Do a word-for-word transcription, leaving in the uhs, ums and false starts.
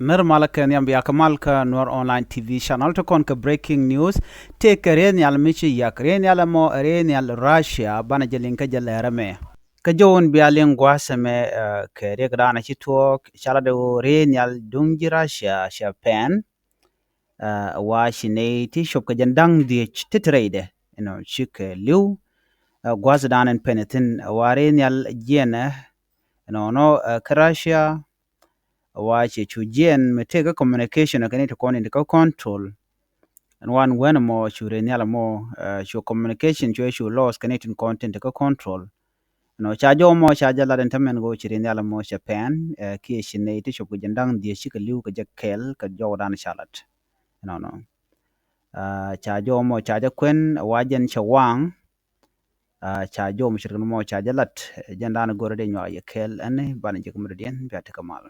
Mɛr malä kɛ nhiam bia kɛ mal kä Nuer Online T V channel ti kɔn kɛ breaking news. Tëë kɛ rëë nhial mi ci yak rëë nhial ɛmɔ rëë nhial Russia banɛ jɛ liŋ kä jɛ lɛr ɛmɛ. Kä jɔwun bia liŋ gua̱a̱th ɛmɛ kɛ riɛk daanɛ ci tuɔɔk ca lat ɛ ɣöö rëë nhial duŋ ji̱ Russia cɛ pɛn. Wa ci nɛy ti cop kɛ jɛn da̱ŋ dhiec ti ti rɛydɛ inɔ cikɛ li̱w. Gua̱a̱th daanɛ pɛn thi̱n wa rëë nhial jiɛnɛ inɔnɔ kä Russia. Wa cɛ cu jiɛn mi tëëkä communication kɛ ni ti kɔn in ti kä control. Ɛn wan wen mɔ cu rëë nhial mɔ cu communication cu cu loss kɛ ni tin kɔn tin ti kä control. Nɔ ca jɔw mɔ ca jɛ lat in tämɛn go̱o̱ ci rëë nhial mɔ cɛ pɛn kiɛ ci nɛy ti cop kɛ jɛn da̱ŋ dhiec cikɛ li̱w kɛ jɛ kɛɛl kɛ jɔw dan ca lat. Nɔnɔ ca jɔw mɔ ca jɛ kuɛn wa jɛn cɛ waŋ. Ca jɔw mɔ ci rëë mɔ ca jɛ lat jɛn dan go̱o̱r dee nyuak yɛ kɛɛl ɛn banɛ jɛ kɛ mɛ dɔ̱diɛn bia ti kä mal.